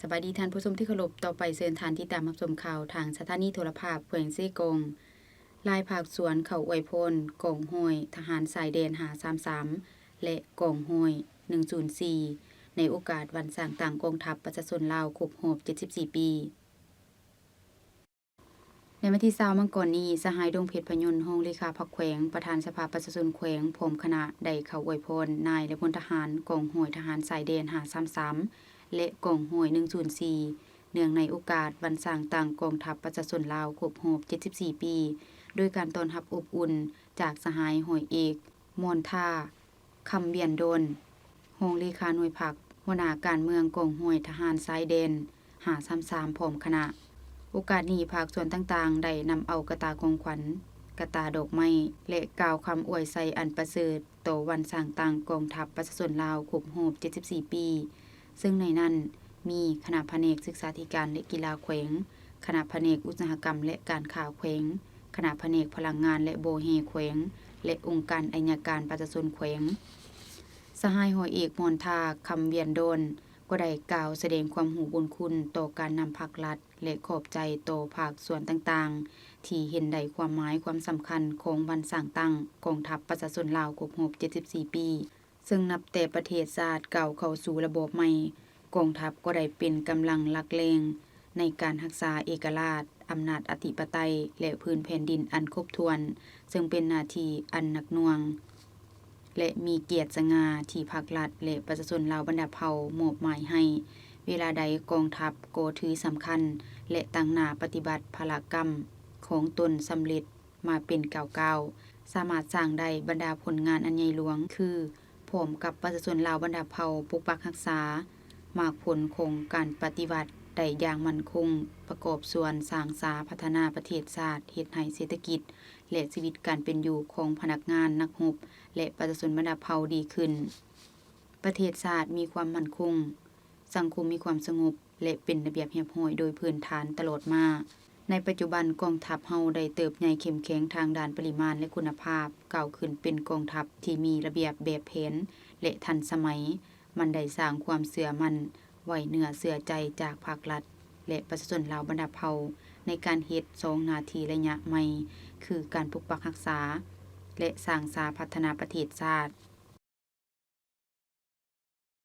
ສະບາຍດີທ່ານຜູ້ຊົມທີ່ເຄົາລົບ, ຕໍ່ໄປເຊີນທ່ານຕິດຕາມຮັບຊົມຂ່າວທາງສະຖານີໂທລະພາບແຂວງເຊກອງ. ຫຼາຍພາກສ່ວນເຂົ້າອວຍພອນກອງຮ້ອຍທະຫານຊາຍແດນຫ້າສາມສາມ ແລະ ກອງຮ້ອຍໜຶ່ງສູນສີ່ ໃນໂອກາດວັນສ້າງຕັ້ງກອງທັບປະຊາຊົນລາວຄົບຮອບເຈັດສິບສີ່ປີ. ໃນວັນທີຊາວ ມັງກອນນີ້, ສະຫາຍ ດົງເພັດ ພະຍົນ ຮອງເລຂາພັກແຂວງ, ປະທານສະພາປະຊາຊົນແຂວງ ພ້ອມຄະນະ ໄດ້ເຂົ້າອວຍພອນນາຍ ແລະ ພົນທະຫານກອງຮ້ອຍທະຫານຊາຍແດນຫ້າສາມສາມ ແລະ ກອງຮ້ອຍໜຶ່ງສູນສີ່ ເນື່ອງໃນໂອກາດວັນສ້າງຕັ້ງກອງທັບປະຊາຊົນລາວຄົບຮອບເຈັດສິບສີ່ປີ, ໂດຍການຕ້ອນຮັບອົບອຸ່ນຈາກສະຫາຍ ຮ້ອຍເອກ ມອນທາ ຄຳວຽນດອນ ຮອງເລຂາໜ່ວຍພັກ, ຫົວໜ້າການເມືອງກອງຮ້ອຍທະຫານຊາຍແດນຫ້າສາມສາມ ພ້ອມຄະນະ. ໂອກາດນີ້, ພາກສ່ວນຕ່າງໆ ໄດ້ນຳເອົາກະຕ່າຂອງຂວັນ, ກະຕ່າດອກໄມ້ ແລະ ກ່າວຄຳອວຍໄຊອັນປະເສີດຕໍ່ວັນສ້າງຕັ້ງກອງທັບປະຊາຊົນລາວຄົບຮອບເຈັດສິບສີ່ປີ, ເຊິ່ງໃນນັ້ນມີຄະນະພະແນກສຶກສາທິການ ແລະ ກິລາແຂວງ, ຄະນະພະແນກອຸດສາຫະກຳ ແລະ ການຄ້າແຂວງ, ຄະນະພະແນກພະລັງງານ ແລະ ບໍ່ແຮ່ແຂວງ ແລະ ອົງການໄອຍະການປະຊາຊົນແຂວງ. ສະຫາຍ ຮ້ອຍເອກ ມອນທາ ຄຳວຽນດອນ ກໍໄດ້ກ່າວສະແດງຄວາມຮູ້ບຸນຄຸນຕໍ່ການນຳພັກລັດ ແລະ ຂອບໃຈຕໍ່ພາກສ່ວນຕ່າງໆ ທີ່ເຫັນໄດ້ຄວາມໝາຍຄວາມສຳຄັນຂອງວັນສ້າງຕັ້ງກອງທັບປະຊາຊົນລາວຄົບຮອບເຈັດສິບສີ່ປີ. ເຊິ່ງນັບແຕ່ປະເທດຊາດກ້າວເຂົ້າສູ່ລະບອບໃໝ່, ກອງທັບກໍໄດ້ເປັນກຳລັງຫຼັກແຫຼ່ງໃນການຮັກສາເອກະລາດ, ອຳນາດອະທິປະໄຕ ແລະ ພື້ນແຜ່ນດິນອັນຄົບຖ້ວນ, ເຊິ່ງເປັນໜ້າທີ່ອັນໜັກໜ່ວງ ແລະ ມີກຽດສະຫງ່າທີ່ພັກລັດ ແລະ ປະຊາຊົນລາວບັນດາເຜົ່າມອບໝາຍໃຫ້. ເວລາໃດກອງທັບກໍຖືສຳຄັນ ແລະ ຕັ້ງໜ້າປະຕິບັດພາລະກຳຂອງຕົນສຳເລັດ ມາເປັນກ້າວໆ ສາມາດສ້າງໄດ້ບັນດາຜົນງານອັນໃຫຍ່ຫຼວງ ຄື ພ້ອມກັບປະຊາຊົນລາວບັນດາເຜົ່າປົກປັກຮັກສາໝາກຜົນຂອງການປະຕິວັດໄດ້ຢ່າງໝັ້ນຄົງ, ປະກອບສ່ວນສ້າງສາພັດທະນາປະເທດຊາດ, ເຮັດໃຫ້ເສດຖະກິດ ແລະ ຊີວິດການເປັນຢູ່ຂອງພະນັກງານ, ນັກຮົບ ແລະ ປະຊາຊົນບັນດາເຜົ່າດີຂຶ້ນ. ປະເທດຊາດມີຄວາມໝັ້ນຄົງ, ສັງຄົມມີຄວາມສະຫງົບ ແລະ ເປັນລະບຽບຮຽບຮ້ອຍໂດຍພື້ນຖານຕະຫຼອດມາ. ໃນປັດຈຸບັນ, ກອງທັບເຮົາໄດ້ເຕີບໃຫຍ່ເຂັ້ມແຂງທາງດ້ານປະລິມານ ແລະ ຄຸນນະພາບ, ກ້າວຂຶ້ນເປັນກອງທັບທີ່ມີລະບຽບແບບແຜນ ແລະ ທັນສະໄໝ. ມັນໄດ້ສ້າງຄວາມເຊື່ອໝັ້ນໄວ້ເນື້ອເຊື່ອໃຈຈາກພາກລັດ ແລະ ປະຊາຊົນລາວບັນດາເຜົ່າ ໃນການເຮັດສອງໜ້າທີ່ໄລຍະໃໝ່ ຄື ການປົກປັກຮັກສາ ແລະ ສ້າງສາພັດທະນາປະເທດຊາດ.